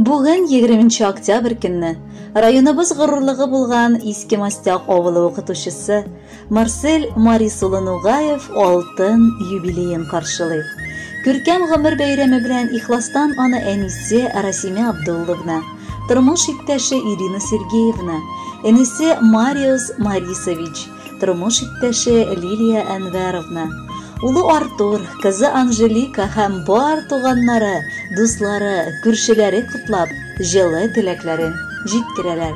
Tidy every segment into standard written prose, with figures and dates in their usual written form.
Бүген, 20 октябрь көнне, районыбыз горурлыгы булган Иске Мостяк авылы укытучысы Марсель Марис улы Нугаев алтын юбилеен каршылый. Күркәм гомер бәйрәме белән ихластан аны әнисе Расимә Абдулловна, тормыш иптәше Ирина Сергеевна, энесе Мариус Марисович, тормыш иптәше Лилия Әнвәровна, улы Артур, кызы Анжелика һәм бар туганнары, дуслары, күршеләре котлап, җылы теләкләрен җиткерәләр.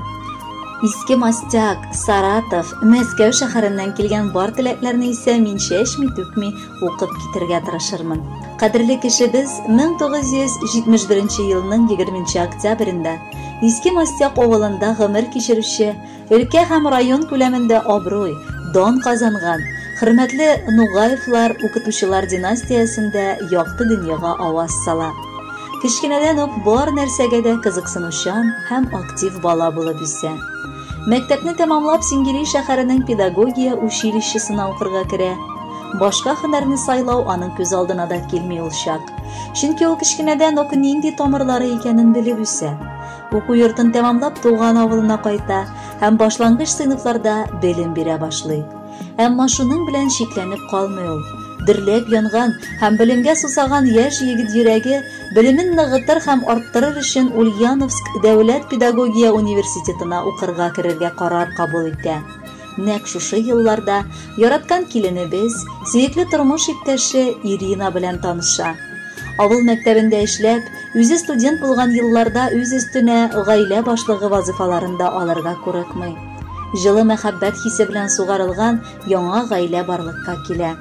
Иске Мостяк, Саратов, Мәскәү шәһәреннән килгән бар теләкләрне исә мин чәчми-түкми укып китергә тырышырмын. Кадерле кешебез 1971 елның 20 октябрендә Иске Мостяк авылында гомер кичерүче, өлкә һәм район күләмендә абруй, дан казанган, хөрмәтле Нугаевлар укытучылар династиясендә якты дөньяга аваз сала. Кечкенәдән үк бар нәрсәгә дә кызыксынучан һәм актив бала булып үсә. Мәктәпне тәмамлап Сингири шәһәренең педагогия училищесына укырга керә. Башка һөнәрне сайлау аның күз алдына да килми ул чак. Чөнки ул кечкенәдән үк нинди тамырлары икәнен белеп үсә. Уку йортын тәмамлап туган авылына кайта һәм башлангыч сыйныфларда белем бирә башлый. Әмма шуның белән чикләнеп калмый ул. Дөрләп янган һәм белемгә сусаган яшь егет йөрәге белемен ныгытыр һәм арттырыр өчен Ульяновск дәүләт педагогия университетына укырга керергә карар кабул итә. Нәкъ шушы елларда яраткан киленебез, сөекле тормыш иптәше Ирина белән таныша. Авыл мәктәбендә эшләп, үзе студент булган елларда үз өстенә гаилә башлыгы вазыйфаларын да алырга курыкмый. Җылы мәхәббәт хисе белән сугарылган яңа гаилә барлыкка килә.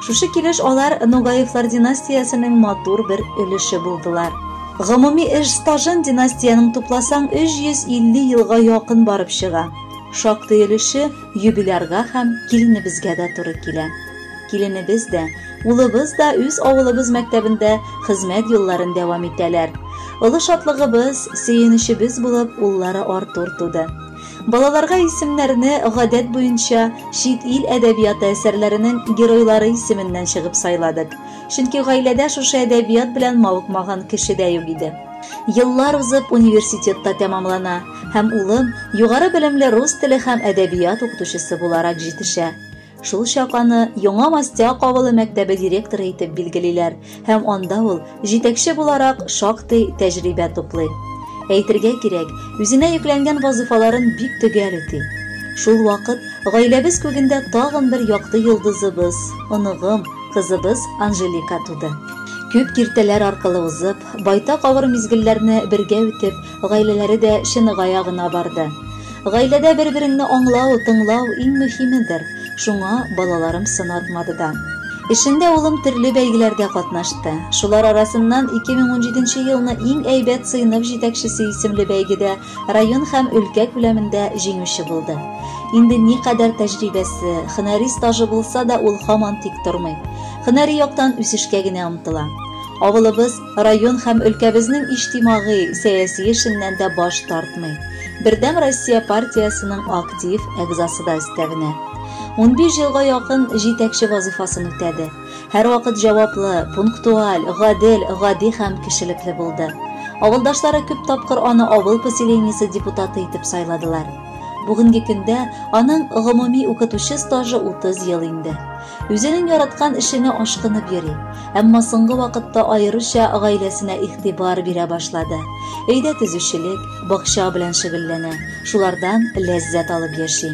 Шушы килеш алар Ногаевлар династиясенең матур бер өлеше булдылар. Гомуми эш стажын династиянең тупласаң 350 елга якын барып чыга. Шактый өлеше юбилярга һәм киленебезгә дә туры килә. Киленебез дә, улыбыз да үз авылыбыз мәктәбендә хезмәт юлларын дәвам итәләр. Олы шатлыгыбыз, сөенечебез булып уллары Артур туды. Балаларга исемнәрне гадәт буенча чит ил әдәбияты әсәрләренең геройлары исеменнән чыгып сайладык. Чөнки гаиләдә шушы әдәбият белән мавыкмаган кеше дә юк иде. Еллар узып университет та тәмамлана һәм улым югары белемле рус теле һәм әдәбият укытучысы буларак җитешә. Шул чак аны Яңа Мостяк авылы мәктәбе директоры итеп билгелиләр һәм анда ул җитәкче буларак шактый тәҗрибә туплый. Әйтергә кирәк, үзенә йөкләнгән вазыйфаларын бик төгәл үти. Шул вакыт гаиләбез күгендә тагын бер якты йолдызыбыз, оныгым, кызыбыз Анжелика туды. Күп киртәләр аркылы узып, байтак авыр мизгелләрне бергә үтеп, гаиләләре дә чыныгая гына барды. Гаиләдә бер-береңне аңлау, тыңлау иң мөһимедер. Шуңа балаларым сынатмады да. Эшендә улым төрле бәйгеләрдә катнашты. Шулар арасыннан 2017 елны иң әйбәт сыйныф җитәкчесе исемле бәйгедә район һәм өлкә күләмендә җиңүче булды. Инде никадәр тәҗрибәсе, һөнәри стажы булса да, ул һаман тик тормый. Һөнәри яктан үсешкә генә омтыла. Авылыбыз, район һәм өлкәбезнең иҗтимагый, сәяси эшеннән дә баш тартмый. Бердәм Россия партиясенең актив әгъзасы да өстәвенә. 15 елга якын җитәкче вазыйфасын үтәде. Һәрвакыт җаваплы, пунктуаль, гадел, гади һәм кешелекле булды. Авылдашлары күп тапкыр аны авыл поселениесе депутаты итеп сайладылар. Бүгенге көндә аның гомуми укытучы стажы 30 ел инде. Үзенең яраткан эшенә ашкынып йөри. Әмма соңгы вакытта аеруча гаиләсенә игътибар бирә башлады. Өйдә төзүчелек, бакча белән шөгыльләнә, шулардан ләззәт алып яши.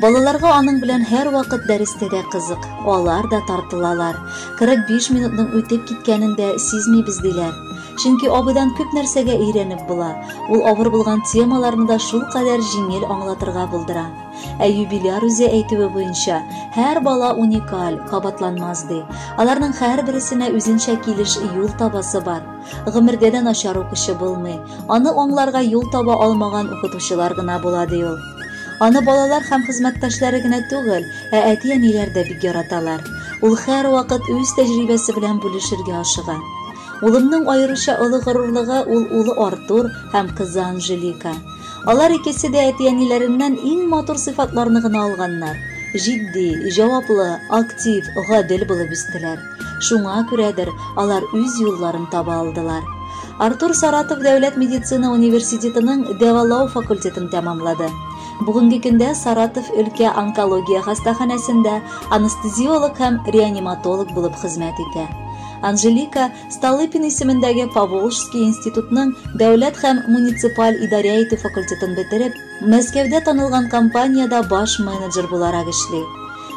Балаларга аның белән һәрвакыт дәрестә дә кызык, алар да тартылалар. 45 минутның үтеп киткәнен дә сизмибез, диләр. Чөнки абыйдан күп нәрсәгә өйрәнеп була. Ул авыр булган темаларны да шулкадәр җиңел аңлатырга булдыра. Ә юбиляр үзе әйтүе буенча, һәр бала уникаль, кабатланмас ди. Аларның һәрбересенә үзенчә килеш юл табасы бар. Гомердә дә начар укучы булмый. Аны аңларга юл таба алмаган укытучылар гына була, ди ул. Аны балалар һәм хезмәттәшләре генә түгел, ә әти-әниләр дә бик яраталар. Ул һәрвакыт үз тәҗрибәсе белән бүлешергә ашыга. Улымның аеруча олы горурлыгы ул улы Артур һәм кызы Анжелика. Алар икесе дә әти-әниләреннән иң матур сыйфатларны гына алганнар. Җитди, җаваплы, актив, гадел булып үстеләр. Шуңа күрәдер, алар үз юлларын таба алдылар. Артур Саратов дәүләт медицина университетының дәвалау факультетын тәмамлады. Бүгенге көндә Саратов өлкә онкология хастаханәсендә анестезиолог һәм реаниматолог булып хезмәт итә. Анжелика Столыпин исемендәге Поволжский институтның дәүләт һәм муниципаль идарә итү факультетын бетереп, Мәскәүдә танылган компаниядә баш менеджер буларак эшли.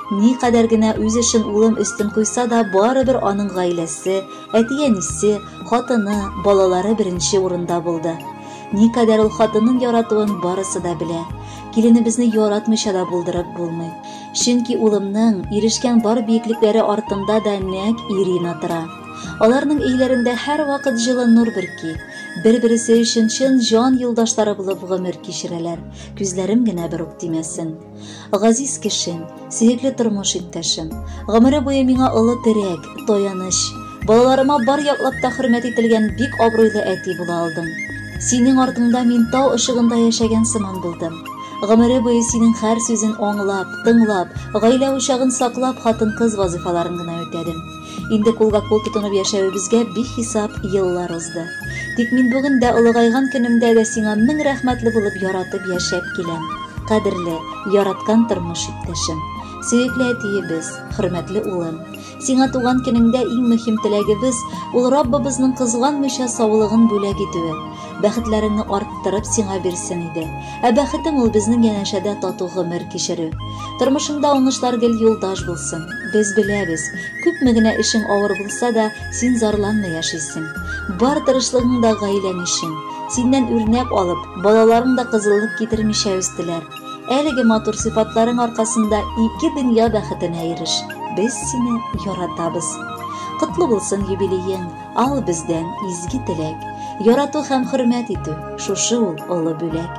Никадәр генә үз эшен улым өстен куйса да, барыбер аның гаиләсе, әти-әнисе, хатыны, балалары беренче урында булды. Никадәр ул хатынын яратуын барысы да белә. Киленебезне яратмыйча да булдырып булмый. Чөнки улымның ирешкән бар биеклекләре артында да нәкъ Ирина тора. Аларның өйләрендә һәрвакыт җылы нур бөрки. Бер-бересе өчен чын җан юлдашлары булып гомер кичерәләр. Күзләрем генә бер үк тимәсен. Газиз кешем, сөекле тормыш иптәшем, гомере буе миңа олы терәк, таяныч, балаларыма бар яклап та хөрмәт ителгән бик абруйлы әти була алдың. Синең артыңда мин тау ышыгында яшәгән сыман булдым. Гомере буе синең һәр сүзен аңлап, тыңлап, гаилә учагын саклап хатын-кыз вазыйфаларын гына үтәдем. Инде кулга-кул тотынып яшәвебезгә бихисап еллар узды. Тик мин бүген дә олыгайган көнемдә дә сиңа мең рәхмәтле булып яратып яшәп киләм. Кадерле, яраткан тормыш иптәшем, сөекле әтиебез, хөрмәтле улым. Сиңа туган көнеңдә иң мөһим теләгебез, ул Раббыбызның кызганмыйча саулыгын бүләк итүе. Бәхетләреңне арттырып сиңа бирсен иде. Ә бәхетең ул безнең янәшәдә тату гомер кичерү. Тормышыңда уңышлар гел юлдаш булсын. Без беләбез, күпме генә эшең авыр булса да, син зарланмый яшисең. Бар тырышлыгың да гаиләң өчен. Синнән үрнәк алып, балаларың да кызыллык китермичә үстеләр. Әлеге матур сыйфатларың аркасында ике дөнья бәхетенә иреш. Без сине яратабыз. Котлы булсын юбилеең, ал бездән изге теләк. Ярату һәм хөрмәт итү, шушы ул олы бүләк.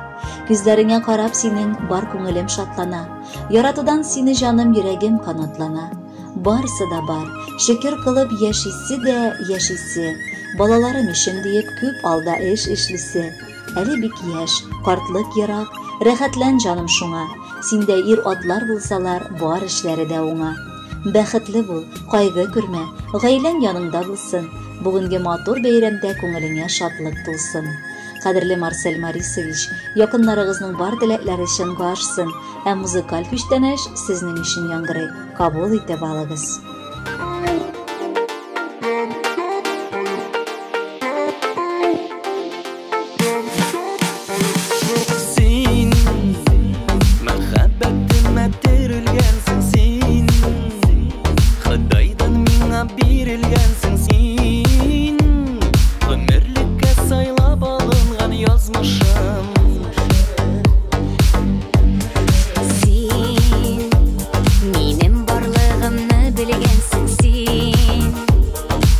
Күзләреңә карап синең бар күңелем шатлана. Яратудан сине җаным йөрәгем канатлана. Барсы да бар, шөкер кылып яшисе дә яшисе. Балаларым өчен диеп күп алда эш эшлисе. Әле бик яшь, картлык ерак, рәхәтлән җаным шуңа. Синдә ир-атлар булсалар, бар эшләре дә уңа. Бәхетле бул, кайгы күрмә, гаиләң яныңда булсын. Бүгенге матур бәйрәмдә күңелеңә шатлык тулсын. Кадерле Марсель Марисович, якыннарыгызның бар теләкләре чынга ашсын, ә музыкаль күчтәнәч сезнең өчен яңгырый. Кабул итеп алыгыз. Син мәхәббәтемә терелгәнсең син, Ходайдан миңа бирелгәнсең син, гомерлеккә сайлап алынган язмышым. Син минем барлыгымны белгәнсең син,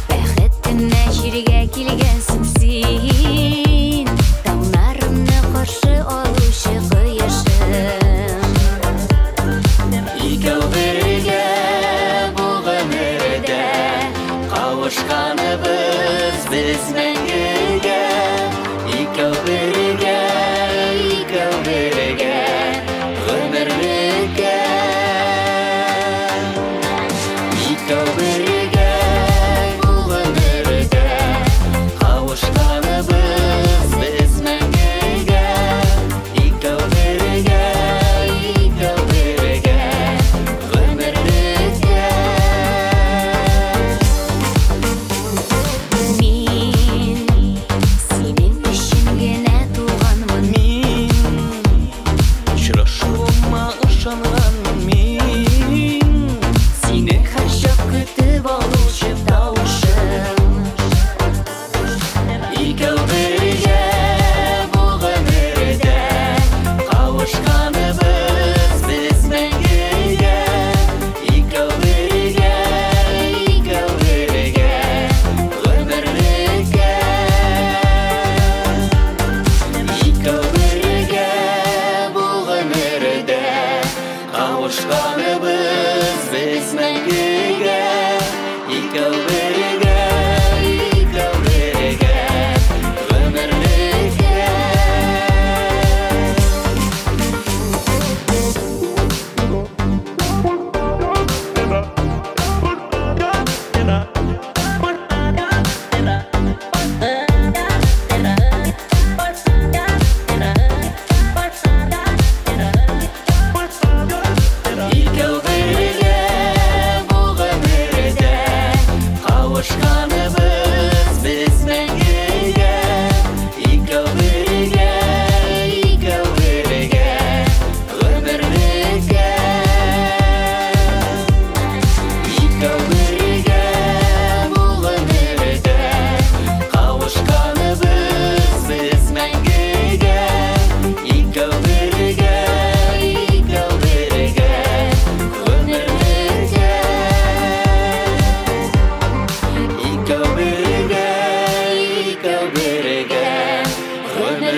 бәхетемә җиргә килгәнсең син, таңнарымны каршы алучы кояшым. Икәү бергә бу гомердә кавышканыбыз без мәңгегә, икәү бергә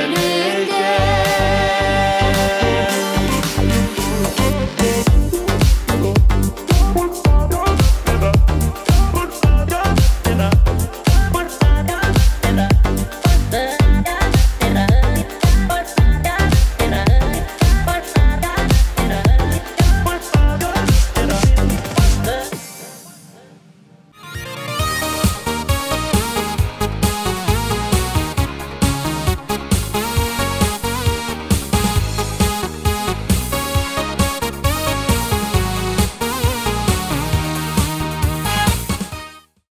Гомерлек.